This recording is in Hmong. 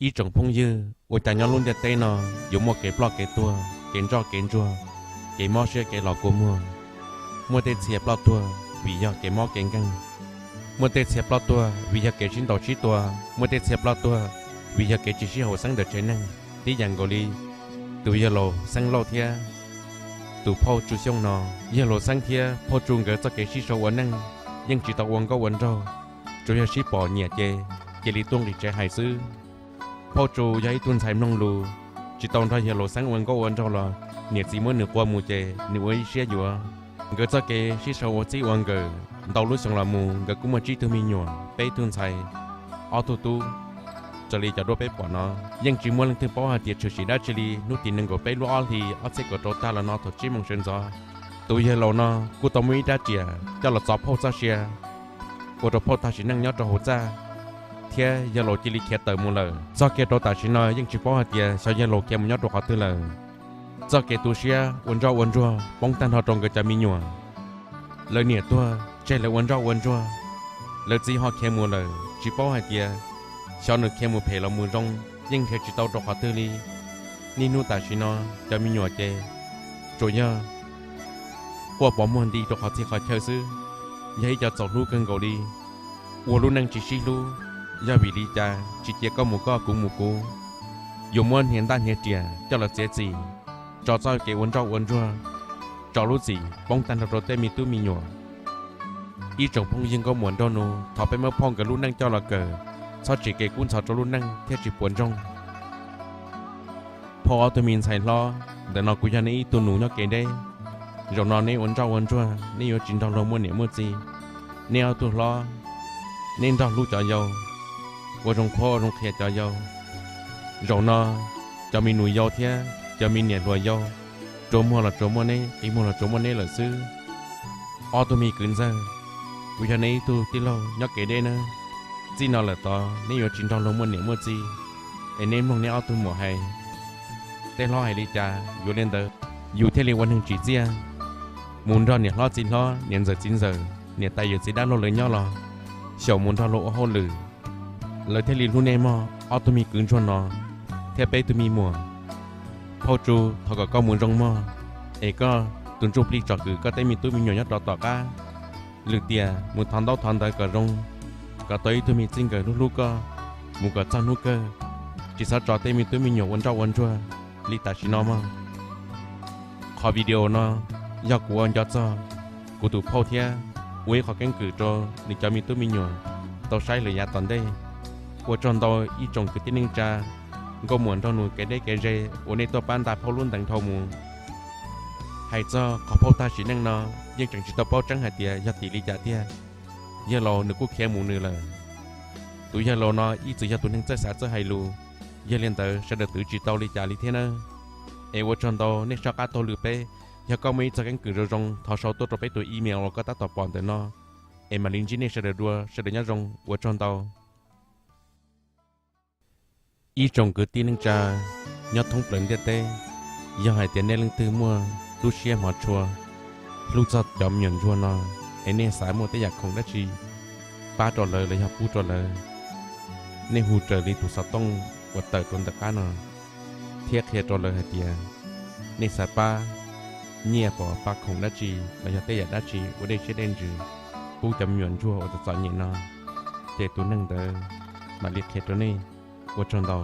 Ib tsoom phooj ywg, ua cas nyob lub ntiaj teb no yuav muaj kev ploj kev tuag, kev ntsoj kev ntsuag, kev mob siab kev los kua muag, muaj tej txhia ploj tuag vim yog kev mob kev nkeeg, muaj tej txhia ploj tuag vim yog kev sib ntaus sib tua, muaj tej txhia ploj tuag vim yog kev tsis sib haum xeeb ntawm tsev neeg, tib yam nkaus li tus yawg laus Xeeb Lauj thiab tus phauj Tsu Xyooj no. Yawg laus Xeeb thiab phauj Tsu nkawd txoj kev sib sau ua neej yeej tsis tau ua nkauj ua nraug, tsuas yog sib pom nyiam ces cia li tuaj nqis tsev hais xwb. Phauj Tsu yog ib tug ntxhais mloog lus, tsis tau nrog yawg laus Xeeb ua nkauj ua nraug los niam txiv muab nws qua mus ces nws ua ib siab yuav. Nkawd txoj kev sib sau ua txij ua nkawm ntau lub xyoo los mus nkawd kuj muaj tsib tug me nyuam, peb tug ntxhais, ob tug tub. Raws li cov duab peb pom no, yeej tsis muaj leej twg paub hais tias tshwm sim dab tsi li hnub tim nees nkaum peb lub ob hlis ob txhiab kaum rau tag los no thaum tsib moos sawv ntxov, tus yawg laus no kuj tau muaj ib rab riam coj los txov phauj txoj sia, ua rau phauj tag sim neej nyob rau hauv txaj, thiab yawg laus cia li khiav tawm mus lawm. Txoj kev rau tam sim no yeej tsis paub hais tias xyov yawg laus khiav mus nyob rau qhov twg lawm. Txoj kev tu siab ua ntsoj ua ntsuag poob tag nrho rau nkawd cov me nyuam. Lawv niam tuag tseg lawv ua ntsoj ua ntsuag, lawv txiv ho khiav mus lawm, tsis paub hais tias xyov nws khiav mus phem los mus zoo, yeej nrhiav tsis tau rau qhov twg li. Niaj hnub tam sim no cov me nyuam ces tsuas yog quaj pov muag nti rau qhov txhia qhov chaw xwb, yog ib co txaus hlub kawg nkaus li. Ua lub neej tsis sib hlub, yog vim li cas tsis cia koj mus koj kuv mus kuv, yuav muab hniav ntaj hniav riam coj los txiav txim, tso txoj kev ua ntsoj ua ntsuag, tso lub txim poob tag nrho rau tej me tub me nyuam. Ib tsoom phooj ywg nkauj muam nraug nus, thov peb muab phauj nkawd lub neej coj los kawm, txhob tsim kev kub ntxhov rau lub neej thiaj tsis puas ntsoog. Phauj ob tug me ntxhais hlob, ntawm no kuv yog neb ib tug nus nyob kev deb. Zaum no neb ua ntsoj ua ntsuag, neb yuav tsis nrog luag muaj niam muaj txiv. Neb ob tug hlob, neb nrog hlub cov yau, ua zoo qhuab ua zoo qhia cov yau. Zaum no cov me nus yau thiab cov me niam hluas yau, rua muag los tsuas muaj neb, qi muag los tsuas muaj neb lawm xwb. Ob tug me kwv ntxawg, kuv yog neb ib tug tij laug nyob kev deb nawb. Txij no lawm tod neb yuav tsis nrog luag muaj niam muaj txiv, es neb mloog neb ob tug muam hais. Tej hlob hais li cas yuav li ntawd, yus thiaj li ua neeg tsim txiaj. Mus nrog niam hlob txiv hlob, niam ntxawm txiv ntxawm, niam tais yawm txiv dab laug lawv nyob los xyaum mus nrog luag ua hauj lwm, lawv thiaj li hlub nej mog ob tug me kwv ntsuag no thiab peb tug me muam. Phauj Tsu, thov kom koj mus zoo mog, es koj tus ntsuj plig tsom kwm koj tej me tub me nyuam nyob rau tom qab. Lwm tiam mus thov ntaub thov ntawv kom zoo, kom tau ib tug me txij nkawm hlub hlub koj, mus kom txog hnub kawg, tsis txhob tso tej me tub me nyuam ua ntsoj ua ntsuag li tam sim no mog. Qhov video no yog kuv ua nco txog kuv tus phauj thiab ua ib qhov keeb kwm rau nws cov me tub me nyuam tau saib lawm yav tom ntej. Ua tsaug ntau ib tsoom kwv tij neej tsa, nkauj muam nraug nus kev deb kev ze uas nej tuaj pab nta phauj lub ntees dhau mus. Hais txog qhov phauj tag sim neej no, yeej tseem tsis tau paub tseeb hais tias yog tim li cas tiag. Yawg laus nws kuj khiav mus nws lawm. Tus yawg laus no ib txwm yog tus neeg txawj xav txawj hais lus, yog li ntawd sawv daws twv tsis tau li cas li thiab nawb. Es ua tsaug ntau nej soj qab taug lw peb. Yog koj muaj ib txoj keeb kwm zoo zoo, thov sau tuaj rau peb tus email uas koj tab tom pom ntawm no, es mam li ntsib nej sawv daws dua. Sawv daws nyob zoo, ua tsaug ntau. Ib tsoom kwv tij neej tsa nyob thoob plaws ntiaj teb, yog hais tias nej leej twg muaj lub siab hmov tshua hlub txog cov me nyuam ntsuag no, es nej xav muaj tej yam khoom dab tsi pab rau lawv los yog pub rau lawv, nej hu raws li tus xov tooj uas tawm rau ntawm qab no, thiab qhia rau lawv hais tias nej xav pab nyiaj pom pab khoom dab tsi los yog tej yam dab tsi ua dej siab dej ntsws pub cov me nyuam ntsuag uas txom txom nyem no, ces tus neeg ntawd mam li qhia rau nej. Ua tsaug ntau.